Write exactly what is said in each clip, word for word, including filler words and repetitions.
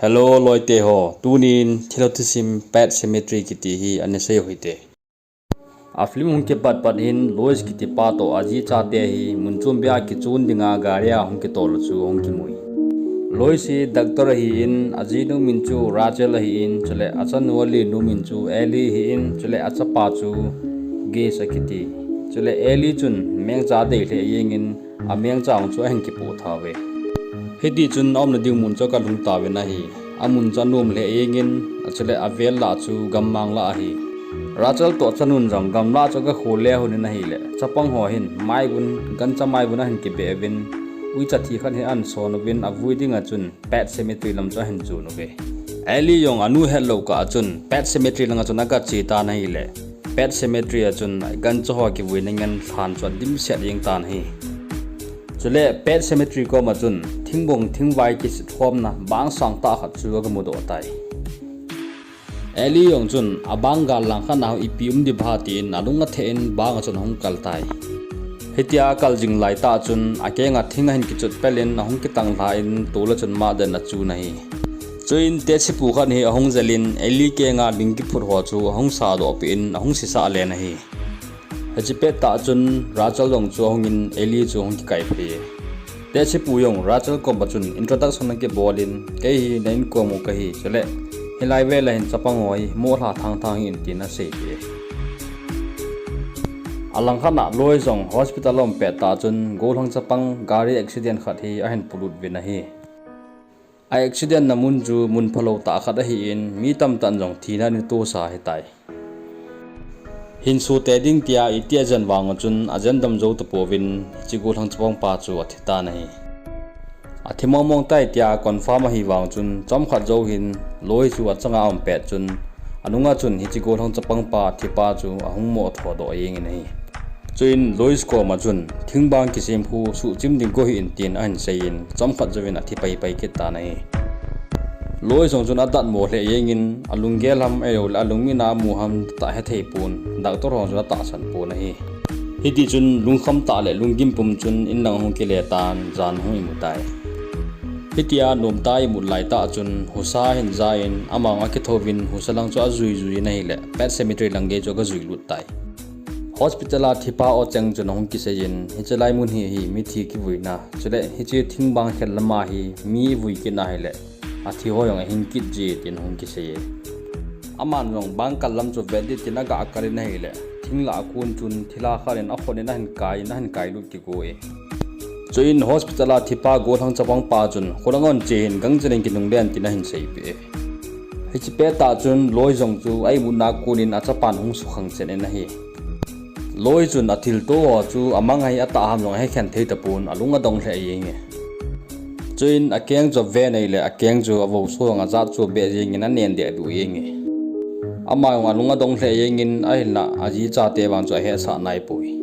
Hello, loite ho. Tunin thilha thusim Pet Sematary kiti hi ana sei u hite. A film hung kipat pat hin Lois kiti pa toh aji chate hi mun chom bia kichun dinga gari a hung kitol u chu hung kimu e. Lois hi doctor ahin, ajinu min chu Rachel ahin, chule achanu alinu min chu Ellie ahin, chule achapa chu Gage akiti. Chule Ellie chun mengcha adei lheh jengin, amengcha chu ahin kipoh tha uve. Hiti chun aumna ding mun chu akalhung tauvin ahi. Amun chu anom lheh jengin, achule avel lah chu gammang lah ahi. Rachel toh achanun jong gamlah chu agakhol le hon in ahile, chapang ho hin maivun, gancha maivun ahin kibeh uvin, uicha thi khat hi ahin son uvin, avui dinga chun Pet Sematary lam chu ahin jon uve. Ellie jong anu hetlou kah a chun Pet Sematary langa chun aga che tan ahile, Pet Sematary a chun gancha ho kivuina ngen lhan chu adimset jeng tan ahi. Chule Pet Sematary koma chun thingbong thingvai kisit khomna bang sangtah khat chu aga mudoh tai. Ellie jong chun abang gal langkhat a ipi um ding ham tin alung atheh in bang a chun ahung kal tai. Hitia akal jing laitah chun akenga thing ahin kichut pel in ahung kitang lhan tol a chun mah den achun ahi. Chuin tehsepu khat hi ahung jel in Ellie kenga ling kiphut ho chu ahung sadoh peh in ahung sisah len ahi. Hiche pettah chun Rachel jong chu ahung in Ellie chu ahung kikai phei e. Tehsepu jong Rachel koma chun introduction ana kibol in, kei hi na inkom u kahi, chule hilai vel a hin chapang ho hi molha thangthang hih in tin asei peh e. Alangkhat a Lois jong hospital a um pettah chun gollhang chapang gari accident khat hi ahin polut uvin ahi. A accident na mun chu mun phalou tah khat ahin, mi tamtah in jong thina ana tohsa ahitai. Hinso tei ding tia iti ajen vang chun ajen dam jou tapouvin, hiche gollhang chapang pa chu athi tan ahi. Athi mongmong tai tia confirm ahi vang chun chomkhat jou hin Lois chu achanga aum pet chun, anunga chun hiche gollhang chapang pa thipa chu ahung mo thodoh jengin ahi. Chuin Lois koma chun thingbang kisemkhu suhchim ding go hih in tin ahin seiyin, chomkhat jouvin athi paipai kit tan ahi. Lois jong chun adatmo lheh jengin, alunggel ham ahiloule alungmin a amu ham tah hethei pon, doctor ho jong chun atahsan pon ahi. Hitichun lungkham tah le lunggim pum chun inlang ahung kile tan, jan ahung imu tai. Hitia nomtah a imut laitah chun husa ahin ja in, ama jong akithouvin husa lang chu ajui jui in ahile Pet Sematary lang gei chu aga juilut tai. Hospital a thipa o cheng chun ahung kiseiyin, hiche lai mun hi hi mithi kivuina, chule hiche thingbang khel lama hi mi vui kitna ahile athi ho jong ahing kit ji tin ahung kiseiye. Aman jong bang kal lam chu vet ding tin aga kal in ahile, thing lah a kon chun thilha khat in akhut in ahin kai in ahin kailut kigo e. Chuin hospital a thipa gollhang chapang pa chun, kholang a che hin gangchelin kinung den tin ahin seipeh e. Hiche pettah chun Lois jong chu a imutna a kon in achapan ahung sukhang chen in ahi. Lois chun athilto ho chu amang ahi atah ham jong ahekhen thei tapon, alung adong lheh jenge. Chuin akeng chu aven ahile akeng chu avouso jong ajat chu abeh jengin anen dehduh jenge. Ama jong alung adong lheh jengin ahinlah aji chate vang chu ahetsah naipoi.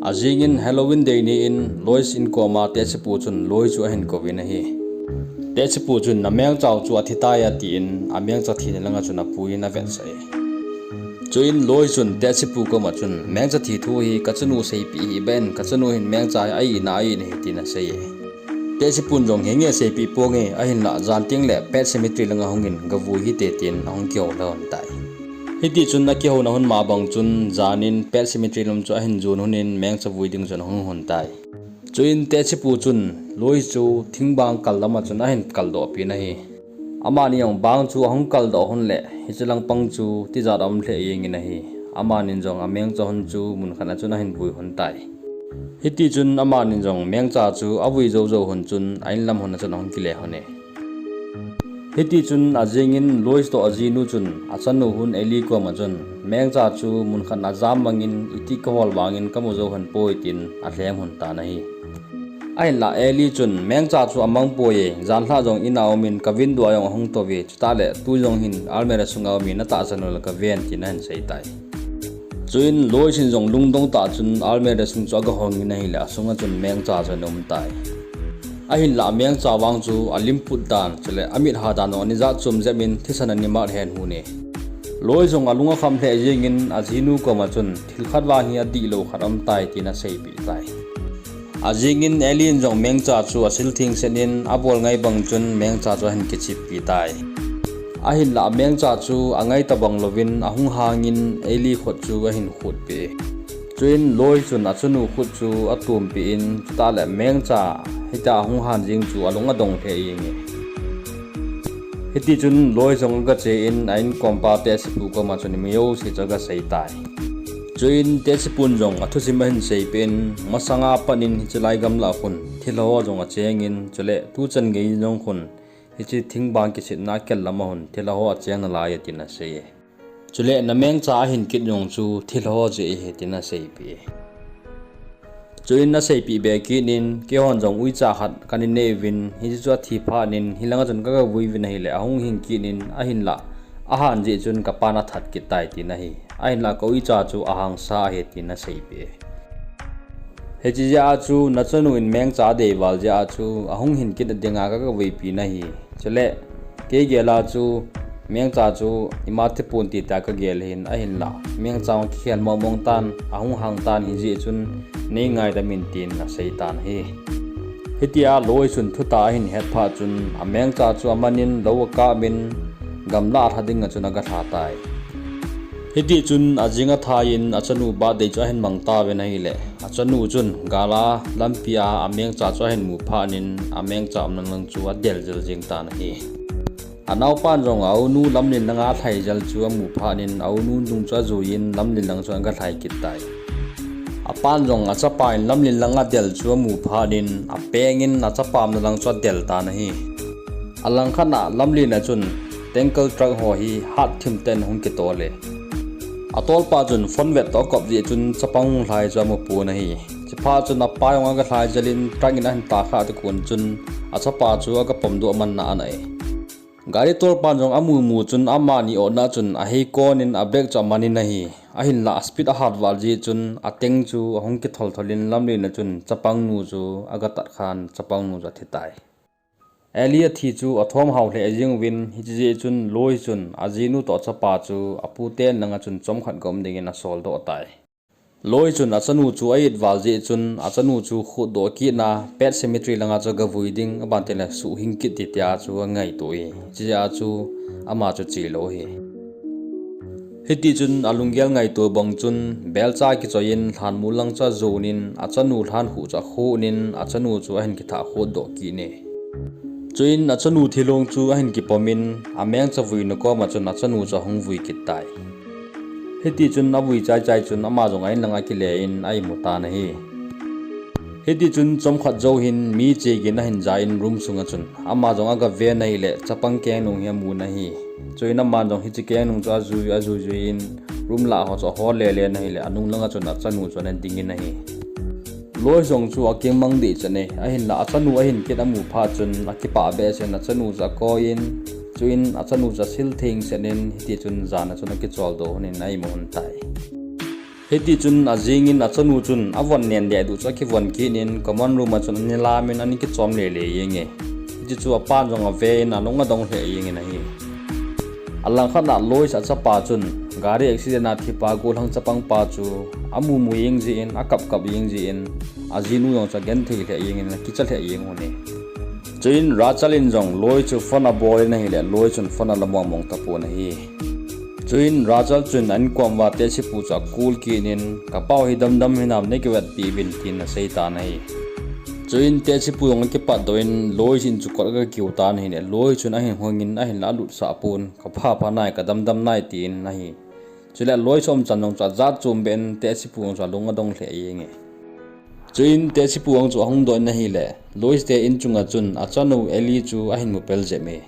Ajingin Halloween dei ni in Lois inkoma tehsepu chun Lois chu ahin kouvin ahi. Tehsepu chun namengcha u chu athitai atin, amengcha thina langa chun apuiyin avetsah e. Chuin Lois chun tehsepu koma chun, mengcha thi thu hi kachanu seipeh hih beh in, kachanu hin mengcha hi a-ina a-in ahi tin asei e. Tehsepun jong, henge seipeh ponge, ahinlah jan tengle Pet Sematary langa hungin gavui hite tin ahung kihoulha lhon tai. Hitichun akihouna hun ma bang chun janin Pet Cemetery lam chu ahin jon lhonin mengcha vui ding chun ahung lhon tai. Chuin tehsepu chun Lois chu thingbang kal lama chun ahin kaldohpeh in ahi. Amani jong bang chu ahung kaldoh lhon le hiche langpang chu tijat aum lheh jengin ahi. Amanin jong amengcha lhon chu munkhat a chun ahin vui lhon tai. Hitichun amanin jong mengcha chu avui joujou lhon chun a-in lam lhon a chun ahung kile lhone. Hitichun ajingin Lois toh ajinu chun achanu lhon Ellie koma chun, mengcha chu munkhat a ajam mangin iti kahol vangin kamu jou lhon poi tin alhem lhon tan ahi. Ahinlah Ellie chun, mengcha chu amang poi e, janhi jong in a umin ka window a jong ahung touve, chutah le tui jong hin almirah sunga umin natahsan uleh kaven tin ahin seitai. Chuin Lois in jong lungdong tah chun almirah sung chu agahongin ahile asunga chun mengcha chu ana umtai. Ahinlah mengcha vang chu alimput dan chule amitha dan jong ana jat chom jep in thisan ana mat hen lhone. Lois jong alung akham lheh jengin ajinu koma chun thilkhat vang hi adihlou khat aumtai tin aseipeh tai. Ajingin Ellie in jong mengcha chu asil thengset in abol ngai bang chun mengcha chu ahin kicheppi tai. Ahinlah mengcha chu angai tabang louvin ahung hangin Ellie khut chu ahin khutpeh e. Chuin Lois chun achanu khut chu atumpeh in, chutah le mengcha hitia ahung han jing chu alung adong lheh jenge. Hitichun Lois jong agache in a inkompa tehsepu koma chun mi jouse chu agasei tai. Chuin tehsepun jong athusim ahin seipeh in, masanga pat in hiche lai gamlah khun thilha ho jong achengin, chule tuchan gei jong khun hiche thingbang kisitna kel lama khun thilha ho acheng nalai e tin asei e. Chule namengcha ahin kit jong chu thilha ho jeh ahi tin aseipeh e. Chuin aseipeh be kit in, keihon jong uicha khat kana nei uvin, hiche chu athi phat in hilanga chun kagavui uvin ahile ahung hing kit in, ahinlah ahan jeh chun kapan athat kit tai tin ahi. Ahinlah ka uicha chu ahangsa ahi tin aseipeh e. Hiche jeh a chu nachanu in mengcha adei val jeh a chu ahung hin kit dinga kagavuipi nahi. Chule kei gel a chu mengcha chu ima thi pon ti tia kagel ahin, ahinlah mengcha hung kikhel mongmong tan, ahung hang tan, hijeh chun nei ngaidam in tin asei tan ahi. Hitia Lois chun thutah ahin het phat chun amengcha chu amanin lou akap in gamlah alha dinga chun agalha tai. Hitichun ajing athai in achanu birthday chu ahin mang tauvin ahile, achanu chun gal a lampi a amengcha chu ahin mu phat in amengcha umna lang chu adel jel jeng tan ahi. Anaopan jong aunu lamlen langa alhai jel chu amu phat in aunu nung chu ajuiyin lamlen lang chu agalhai kit tai. Apan jong achapa in lamlen langa adel chu amu phat in apengin achapa umna lang chu adel tan ahi. Alangkhat a lamlen a chun tanker truck ho hi hatthim tah in hung kitol e. Atolpa chun phone vet toh akop jeh chun chapang hung lhai chu amu pon ahi. Chuphat chun apa jong agalhai jel in truck in ahin tahkhah tokon chun achapa chu agapom doh manna ana e. Gari tolpan jong amu mu chun amani otna chun ahei kon in a brake chu aman in ahi. Ahinlah a speed ahat val jeh chun ateng chu ahung kithol thol in lamlen a chun chapangnu chu agatat khan chapangnu chu athi tai. Ellie athi chu athom hao lheh jeng uvin, hiche jeh chun Lois chun ajinu toh achapa chu aputen langa chun chomkhat ga um dingin asol doh tai. Lois chun achanu chu a-it val jeh chun achanu chu khutdoh kit na pet cemetery langa chu agavui ding, aban teng le suhhing kit ding tia chu angaito e. Hiche jeh a chu ama chu chelou ahi. Hitichun alunggel ngaito bang chun belcha kichoi in lhanmol lang chu ajon in achanu lhankhuh chu akhon in achanu chu ahin kithah khutdoh kit e. Chuin achanu thilong chu ahin kipom in amengcha vuina koma chun achanu chu ahung vui kit tai. Hitichun avui chaichai chun ama jong a-in langa akile in a-imu tan ahi. Hitichun chomkhat jou hin mi chegin ahin ja in room sunga chun ama jong agaven ahile chapang kengnung hi amun ahi. Chuin aman jong hiche kengnung chu ajui ajuijui in room lah ho chu ahol lele in ahile anung langa chun achanu chu ana dingin ahi. Lois jong chu akimang dehchet e, ahinlah achanu ahin kit amu phat chun akipah behseh in achanu chu akoi in, chuin achanu chu asil thengset in hitichun jan a chun akicholdo lhon in a-imu lhon tai. Hitichun ajing in achanu chun avon nen dehduh chu akivon kit in common room a chun ana lam in ana kichom lele jenge. Hiche chu apan jong ave in alung adong lheh jengin ahi. Alangkhat a Lois achapa chun gari accident a thipa gollhang chapangpa chu amumu jeng jeh in akapkap jeng jeh in ajinu jong chu agenthei lheh jengin akicha lheh jeng lhon e. Chuin Rachel in jong Lois chu phone abol in ahile Lois chun phone ala mongmong tapon ahi. Chuin Rachel chun a-inkom uva tehsepu chu a-call kit in, kapau hi damdam hinam neikivetpeh uvin tin asei tan ahi. Chuin tehsepu jong akipatdoh in Lois in chu kot agakiu tan ahile Lois chun ahin hong in ahinla alutsah pon, kaphapha nai kadamdam nai tin ahi. Chule Lois umchan jong chu ajat chombeh in tehsepu jong chu alung adong lheh jenge. Chuin tehsepu jong chu ahung doh in ahile Lois te inchunga chun achanu Ellie chu ahin mupel jep e.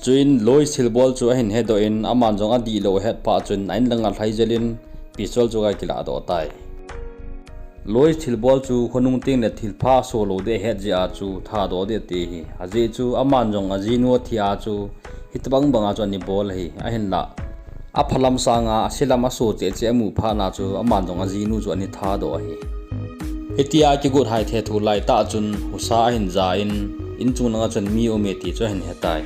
Chuin Lois thilbol chu ahin hedoh in aman jong adihlou ahet phat chun a-in langa alhai jel in pistol chu agakiladoh tai. Lois thilbol chu khonung tengle thilpha asolou ding ahet jeh a chu thadoh ding ati ahi. Ajeh chu aman jong ajinu athi a chu hitobang banga chu ana bol ahi. Ahinla aphalam sanga aselam aso cheh cheh amu phatna chu aman jong ajinu chu ana thadoh ahi. Hitia kigot hai thethu laitah chun husa ahin ja in inchung langa chun mi aume ti chu ahin hetai.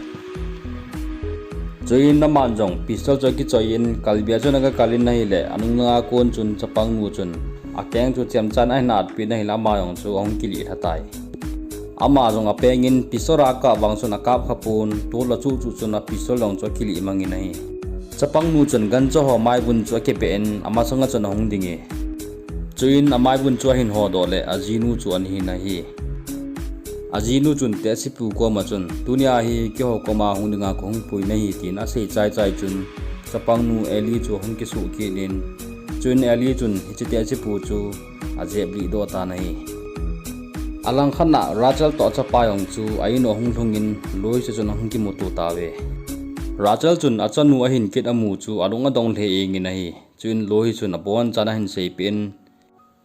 Chuin aman jong pistol chu akichoi in kalbia chun agakal in ahile anung langa kon chun chapangnu chun Akeng chu chemchan ahin atpeh in ahile ama jong chu ahung kilih lha tai. Ama jong apengin pistol a kap vang chun akap khapon, tol achuh chuh chun a pistol jong chu akilih mangin ahi. Chapangnu chun gancha ho maibun chu akibeh in amasanga chun ahung ding e. Chuin amaibun chu ahin hodoh le ajinu chu ana hin ahi. Ajinu chun tehsepu koma chun, tunia hi keiho koma hung dinga kahung pui nahi, tin asei chaichai chun, chapangnu Ellie chu ahung kisuh kit in, chuin Ellie chun hiche tehsepu chu ajeplih doh tan ahi. Alangkhat a Rachel toh achapa jong chu a in u ahung lhungin Lois chun ahung kimuto tauve. Rachel chun achanu ahin kit amu chu alung adong lheh jengin ahi. Chuin Lois chun abonchan ahin seipeh in,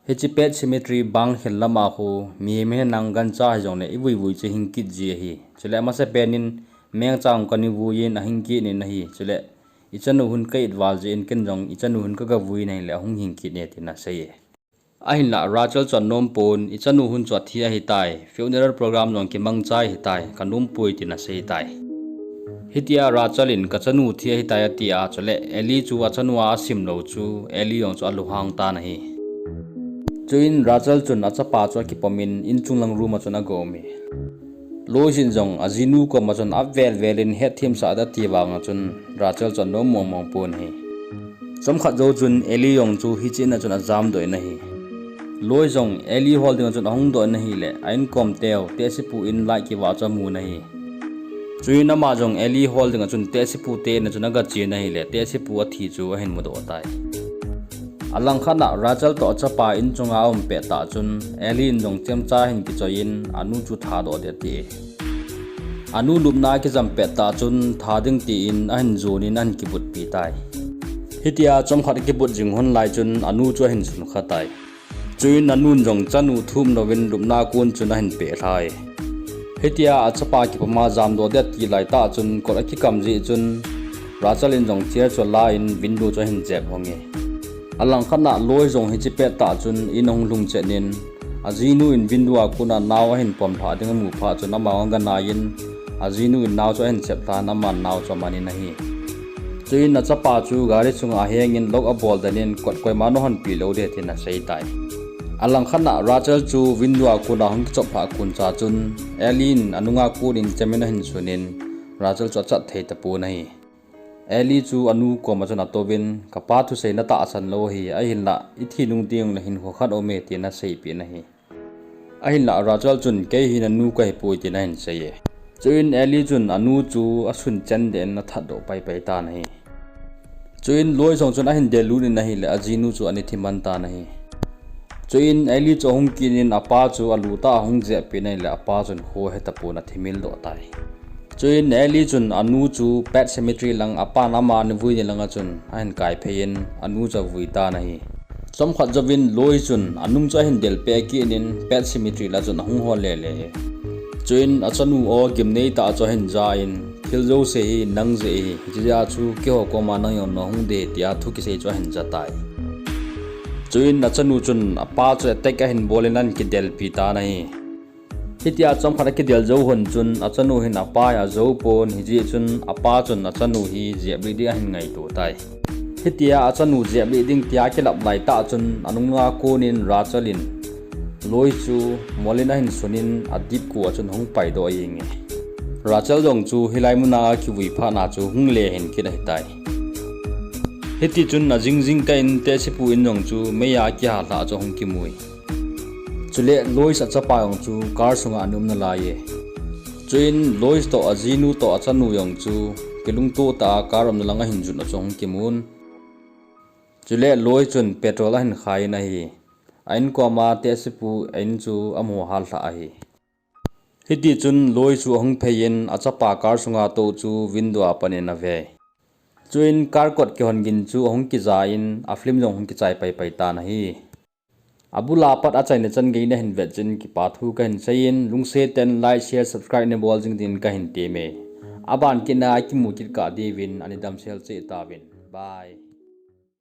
hiche Pet Sematary bang khel lama khu mihem hin nang gancha hijongle ivuivui chu hing kit ji ahi. Chule amasapen in mengcha hung kana vui in ahing kit in ahi. Chule ichanu hin ka it val jeh in ken jong ichanu hin kaga vui in ahile ahung hing kit e, tin asei e. Ahinla Rachel chu anom pon, ichanu hin chu athi ahitai, funeral program jong kimangcha ahitai, kanompoi, tin asei tai. Hitia Rachel in kachanu thi ahitai atia, chule Ellie chu achanu a asimlou chu Ellie jong chu alunghang tan ahi. Chuin Rachel chun achapa chu akipomin inchung lang room a chun aga um e. Lois in jong ajinu koma chun avel vel in hetthemsah ding ati vanga chun Rachel chu anom mong mong pon ahi. Chomkhat jou chun Ellie jong chu hiche in a chun ajamdoh in ahi. Lois jong Ellie hol dinga chun ahungdoh in ahile, a inkom teu tehsepu in light kivah chu amun ahi. Chuin ama jong Ellie hol dinga chun tehsepu te in a chun agache in ahile, tehsepu athi chu ahin mudoh tai. Alangkhat a Rachel toh achapa inchunga aum pettah chun Ellie in jong chemcha ahin kichoiyin anu chu thadoh ding ati e. Anu lupna akijam pettah chun tha ding tin ahin jonin ahin kibutpi tai. Hitia chomkhat akibut jing lhon lai chun anu chu ahin sunkha tai. Chuin anun jong chanu thum louvin lupna kon chun ahin pehlhai. Hitia achapa kipama jamdoh ding ati laitah chun kot akikam jeh chun Rachel in jong chair chu alan window chu ahin jep lhonge. Alangkhat a Lois jong hiche pettah chun in ahung lhung chenin, ajinu in window a kona nao ahin pomlhah ding amu phat chun ama jong aga naiyin, ajinu in nao chu ahin cheplhan aman nao chu amanin ahi. Chuin achapa chu gari chunga ahengin lock abol denin kot koiman ahonpi lou ding tin asei tai. Alangkhat a Rachel chu window a kona hung kichoplhah koncha chun Ellie in anunga konin chemin ahin sunin Rachel chu achat thei tapon ahi. Ellie chu anu koma chun atouvin, kapa thusei natahsan lou ahi, ahinla ithi nung tengle hinkho khat aume, tin aseipeh in ahi. Ahinla Rachel chun kei hi nanu kahipoi tin ahin seiye. Chuin Ellie chun anu chu asun chen deh in athatdoh paipai tan ahi. Chuin Lois jong chun ahin dellut in ahile ajinu chu ana thiman tan ahi. Chuin Ellie chu ahung kit in apa chu alutah ahung jehpeh in ahile apa chun kho hetapon athimil doh tai. Chuin Ellie chun anu chu Pet Sematary lang apan ama ana vui ni langa chun ahin kaiphei in anu chu avui tan ahi. Chomkhat jouvin Lois chun anung chu ahin delpeh kit in Pet Sematary la chun ahung hol lele e. Chuin achanu aw gimneitah chu ahin ja in, thil jouse hi nang jeh ahi, hiche jeh a chu keiho koma nang jong nahung ding tia thu kisei chu ahin ja tai. Chuin achanu chun apa chu attack ahin bol in ahin kidelpi tan ahi. Hitia chomkhat akidel jou lhon chun achanu hin apa hi ajou pon, hijeh chun apa chun achanu hi jeplih ding ahin ngaito tai. Hitia achanu jeplih ding tia akilap laitah chun anunga konin Rachel in Lois chu molin ahin sunin adipkua chun ahung paidoh jenge. Rachel jong chu hilai muna akivui phatna chu hung le hin kit ahitai. Hitichun ajing jingkah in tehsepu in jong chu meiya akihalhah chu ahung kimui. Chule Lois achapa jong chu car sunga ana um nalaiye. Chuin Lois toh ajinu toh achanu jong chu kilungtoh tah a car umna lang ahin jot a chu ahung kimun. Chule Lois chun petrol ahin khai in ahi. A inkoma tehsepu in chu amu hallhah ahi. Hitichun Lois chu ahung phei in achapa car sunga tou chu window a panin ave. Chuin car kot kihon gin chu ahung kija in a film jong ahung kichai paipai tan ahi. Abula pat achaina chan gei nahin vet chin kipathu kahin seiyin, lungset tah in like, share, subscribe neibol jing din kahin temme. Aban kitna a kimu kit kah diuvin ana damsel cheh tauvin. Bye.